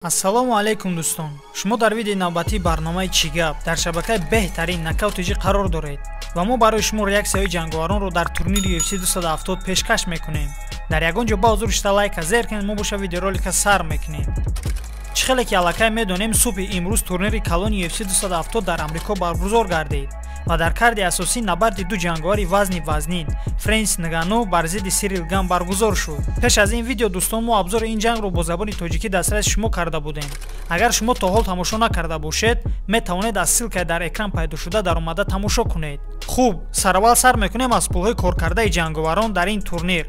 Ассалому алайкум, дӯстон. Шумо дар видеои навбатии барномаи «Чӣ гап» дар шабакаи беҳтарин Нокаут ТЖ қарор доред ва мо барои шумо реаксияҳои ҷанговаронро дар турнири UFC 270 пешкаш мекунем. Дар ягон ҷо ба ҳузур шита, лайка зер кунед. Мо боша видеоролика сар мекунем. Чӣ хеле ки аллакай медонем, субҳи имрӯз турнири калони UFC 270 дар Амрико баргузор гардид ва дар карди асосӣ набарди ду ҷанговари вазни вазнин Френсис Нгану бар зидди Сирил Ган баргузор шуд. Пеш аз ин видео, дӯстон, мо обзори ин ҷангро бо забони тоҷикӣ дастраси шумо карда будем. Агар шумо то ҳол тамошо накарда бошед, метавонед аз ссылкаи дар экран пайдошуда даромада тамошо кунед. Хуб, сараввал сар мекунем аз пулҳои коркардаи ҷанговарон дар ин турнир.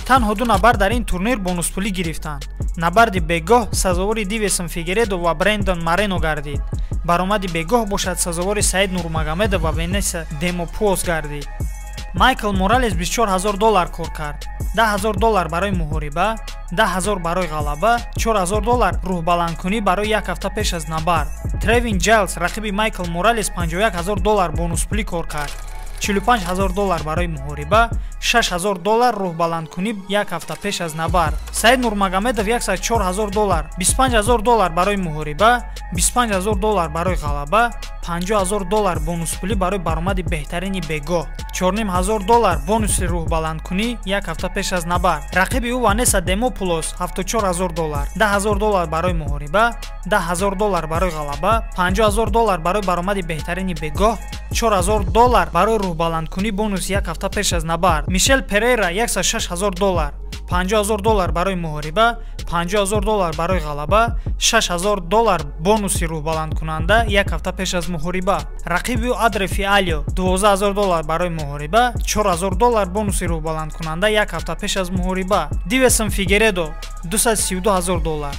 Танҳо ду набард дар ин турнир бонуспулӣ гирифтанд. Набарди бегоҳ сазовори Дивесон Фигередо ва Брендон Марено гардид. Баромади бегоҳ бошад, сазовори Саид Нурмагомедов ва Ванесса Демопулос гардид. Майкл Моралес 24 ҳазор доллар кор кард: 10 ҳазор доллар барои муҳориба, 10 ҳазор барои ғалаба, 4 ҳазор доллар рӯҳбаландкунӣ барои як ҳафта пеш аз набард. Тревин Ҷайлс, рақиби Майкл Моралес, 51 ҳазор доллар бонуспулӣ кор кард: 45 ҳазор доллар барои муҳориба, 6 ҳазор доллар рӯҳбаландкунӣ як ҳафта пеш аз набард. Саид Нурмагомедов 104 ҳазор доллар: 25 ҳазор доллар барои муҳориба, 25 ҳазор доллар барои ғалаба, 50 ҳазор доллар бонуспулӣ барои баромади беҳтарини бегоҳ, 4 ҳазор доллар бонуси рӯҳбаландкунӣ як ҳафта пеш аз набард. Рақиби ӯ Ванесса Демопулос 74 ҳазор доллар: 10 ҳазор доллар барои муҳориба, 10 ҳазор доллар барои ғалаба, 50 ҳазор доллар барои баромади беҳтарини бегоҳ, 4 ҳазор доллар барои рӯҳбаландкунӣ бонуси як ҳафта пеш аз набард. Мишел Перейра 106 ҳазор доллар: 50 ҳазор доллар барои муҳориба, 50 ҳазор доллар барои ғалаба, 6 ҳазор доллар бонуси рӯҳбаландкунанда як ҳафта пеш аз муҳориба. Рақиби ӯ Андре Фиалио 12 ҳазор доллар барои муҳориба, 4 ҳазор доллар бонуси рӯҳбаландкунанда як ҳафта пеш аз муҳориба. Дивесон Фигередо 232 ҳазор доллар: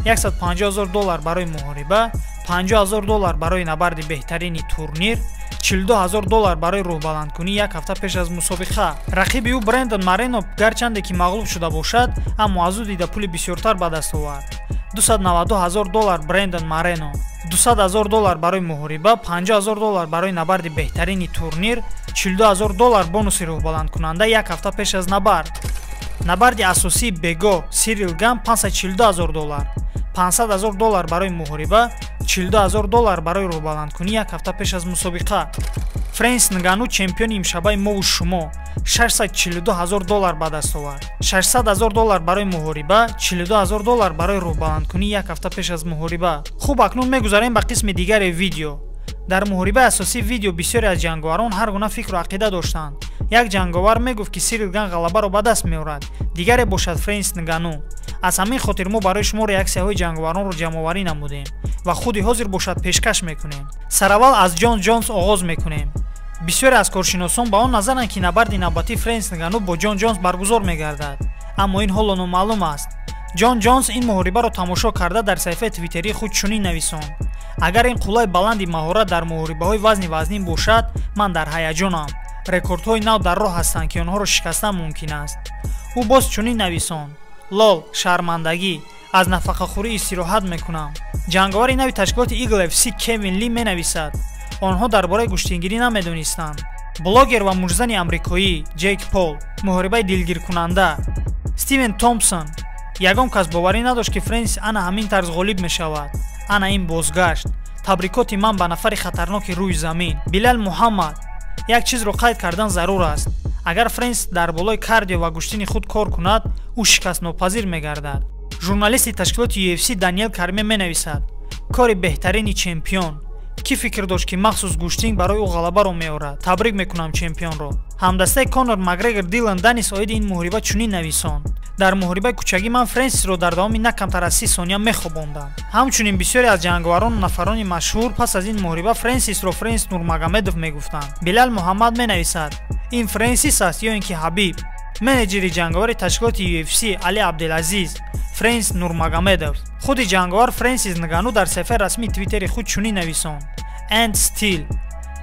150 ҳазор доллар барои муҳориба, 50 ҳазор доллар барои набарди беҳтарини турнир, 42 ҳазор доллар барои рӯҳбаландкунӣ як ҳафта пеш аз мусобиқа. Рақиби ӯ Брендон Марено гарчанде ки мағлуб шуда бошад, аммо аз ӯ дида пули бисёртар ба даст овард: 292 ҳазор доллар. Брендон Марено 200 ҳазор доллар барои муҳориба, 50 ҳазор доллар барои набарди беҳтарини турнир, 42 ҳазор доллар бонуси рӯҳбаландкунанда як ҳафта пеш аз набард. Набарди асосии бегоҳ: Сирил Ган 542 ҳазор доллар: 500 ҳазор доллар барои муҳориба, 42 ҳазор доллар барои рӯҳбаландкунӣ як ҳафта пеш аз мусобиқа. Френсис Нгану, чемпиони имшабаи мову шумо, 642 ҳазор доллар ба даст овард: 600 ҳазор доллар барои муҳориба, 42 ҳазор доллар барои рӯҳбаландкунӣ як ҳафта пеш аз муҳориба. Хуб, акнун мегузарем ба қисми дигари видео. Дар муҳорибаи асосии видео бисёре аз ҷанговарон ҳар гуна фикру ақида доштанд. Як ҷанговар мегуфт, ки Сирил Ган ғалабаро ба даст меорад, дигаре бошад Френсис Нгану. Аз ҳамин хотир мо барои шумо реаксияҳои ҷанговаронро ҷамъоварӣ намудем ва худи ҳозир бошад, пешкаш мекунем. Сараввал аз Ҷон Ҷонс оғоз мекунем. Бисёре аз коршиносон ба он назаранд, ки набарди навбатии Френсис Нгану бо Ҷон Ҷонс баргузор мегардад, аммо ин ҳоло номаълум аст. Ҷон Ҷонс ин муҳорибаро тамошо карда, дар саҳифаи твиттерии худ чунин нависонд: «Агар ин қуллаи баланди маҳорат дар муҳорибаҳои вазни вазнин бошад, ман дар ҳаяҷонам. Рекордҳои нав дар роҳ ҳастанд, ки онҳоро шикастан мумкин аст». Ӯ боз чунин нависонд: «Лол, шармандагӣ, аз нафақахӯрӣ истироҳат мекунам». Ҷанговари нави ташкилоти Eagle FC Кевин Ли менависад: «Онҳо дар бораи гӯштингирӣ намедонистанд». Блогер ва муштзани амрикоӣ Ҷейк Пол: «Муҳорибаи дилгиркунанда». Стивен Томпсон: «Ягон кас боварӣ надошт, ки Френсис ана ҳамин тарз ғолиб мешавад. Ана ин бозгашт. Табрикоти ман ба нафари хатарноки рӯи замин». Билал Муҳаммад: «Як чизро қайд кардан зарур аст. Агар Френсис дар болои кардио ва гӯштини худ кор кунад, ӯ шикастнопазир мегардад». Журналисти ташкилоти UFC Даниэл Карме менависад: «Кори беҳтарини чемпион. Кӣ фикр дошт, ки махсус гӯштинг барои ӯ ғалабаро меорад? Табрик мекунам чемпионро». Ҳамдастаи Конор Макгрегор Дилан Данис оиди ин муҳориба чунин нависонд: «Дар муҳорибаи кӯчагӣ ман Френсисро дар давоми на камтар аз 30 сония мехобондам». Ҳамчунин бисёре аз ҷанговарону нафарони машҳур пас аз ин муҳориба Френсисро Френсис Нурмагомедов мегуфтанд. Билал Муҳаммад менависад: «Ин Френсис аст ё ин ки Ҳабиб?» Менеҷери ҷанговари ташкилоти UFC Али Абделазиз: «Френсис Нурмагомедов». Худи ҷанговар Френсис Нгану дар саҳифаи расмии твиттери худ чунин нависонд: «And still».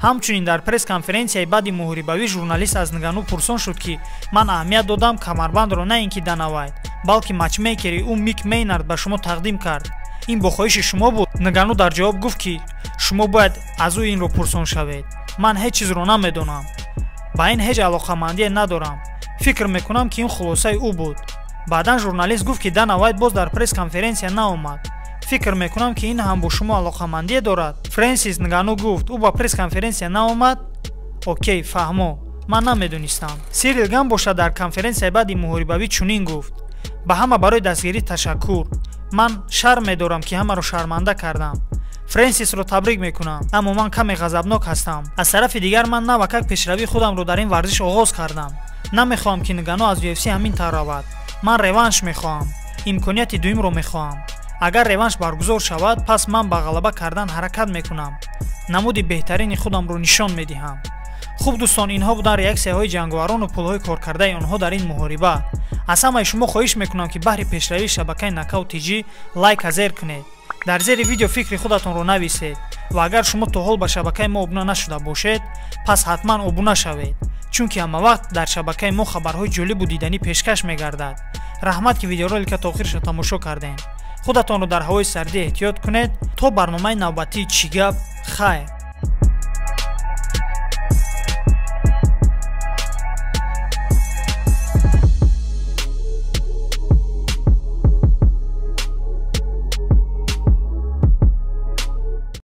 Ҳамчунин дар пресс-конференсияи баъди муҳорибавӣ журналист аз Нгану пурсон шуд, ки «Ман аҳамият додам камарбандро на ин ки Дана Вайт, балки матчмейкери ӯ Мик Мейнард ба шумо тақдим кард. Ин бо хоҳиши шумо буд?» Нгану дар ҷавоб гуфт, ки «Шумо бояд аз ӯ инро пурсон шавед. Ман ҳеҷ чизро намедонам, ба ин ҳеҷ алоқамандие надорам. Фикр мекунам, ки ин хулосаи ӯ буд». Баъдан журналист гуфт, ки Дана Вайт боз дар пресс-конференсия наомад. Фикр мекунам, ки ин ҳам бо шумо алоқамандие дорад. Фрэнсис Нгану гуфт: ӯ ба пресс-конференсия наомад? Окей, фаҳмо, ман намедонистам. Сирил Ган бошад, дар конференсияи баъди муҳорибавӣ чунин гуфт: ба ҳама барои дастгирӣ ташаккур. Ман шарм медорам, ки ҳамаро шарманда кардам. Фрэнсисро табрик мекунам, аммо ман каме ғазабнок ҳастам. Аз тарафи дигар, ман навакак пешравии худамро дар ин варзиш оғоз кардам. Намехоҳам, ки Нгану аз UFC ҳамин тавр равад. Ман реванш мехоҳам, имконияти дуюмро мехоҳам. Агар реванш баргузор шавад, пас ман ба ғалаба кардан ҳаракат мекунам, намуди беҳтарини худамро нишон медиҳам. Хуб, дӯстон, инҳо буданд реаксияҳои ҷанговарону пулҳои коркардаи онҳо дар ин муҳориба. Аз ҳамаи шумо хоҳиш мекунам, ки баҳри пешравии шабакаи Нокаут ТЖ лайка зер кунед, дар зери видео фикри худатонро нависед ва агар шумо то ҳол ба шабакаи мо обуна нашуда бошед, пас ҳатман обуна шавед, чунки ҳамавақт дар шабакаи мо хабарҳои ҷолибу диданӣ пешкаш мегардад. Раҳмат, ки видеоролика то охирша тамошо кардем. Худатонро дар ҳавои сардӣ эҳтиёт кунед. То барномаи навбатии «Чӣ гап», хайр.